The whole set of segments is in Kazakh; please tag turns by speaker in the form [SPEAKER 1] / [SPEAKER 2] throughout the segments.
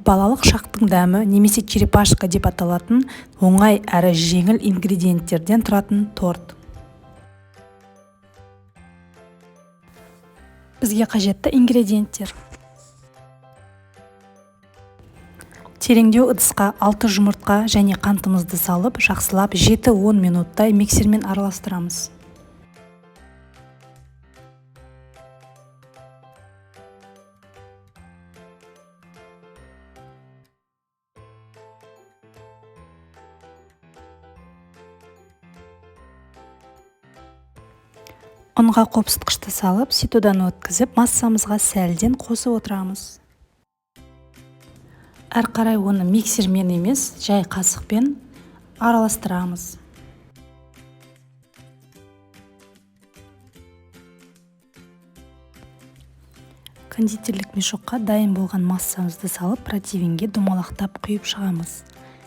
[SPEAKER 1] Балалық шақтың дәмі немесе черепашка деп аталатын оңай әрі жеңіл ингредиенттерден тұратын торт. Бізге қажетті ингредиенттер: тереңдеу ыдысқа 6 жұмыртқа және қантымызды салып, жақсылап 7-10 минуттай миксермен араластырамыз. Ұнға қопсытқышты салып, ситодан өткізіп, массамызға сәлден қосып отырамыз. Әрі қарай оны миксермен емес, жай қасықпен араластырамыз. Кондитерлік мешокқа дайын болған массамызды салып, противенге домалақтап құйып шығамыз.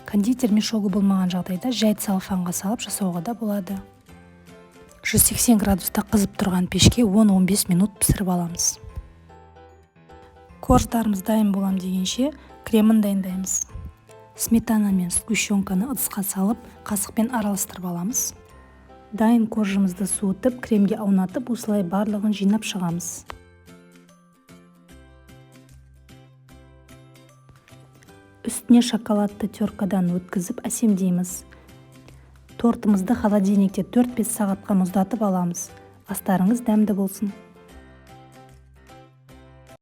[SPEAKER 1] Кондитер мешогы болмаған жағдайда жай целлофанға салып жасауға да болады. 180 градуста қызып тұрған пешке 10-15 минут пісіріп аламыз. Корждарымыз дайын болам дегенше кремін дайындаймыз. Сметана мен сгущенканы ыдысқа салып, қасықпен араластырып аламыз. Дайын коржымызды суытып, кремге аунатып, осылай барлығын жинап шығамыз. Үстіне шоколадты теркадан өткізіп әсемдейміз. Тортымызды холодильникте 4-5 сағатқа мұздатып аламыз. Астарыңыз дәмді болсын.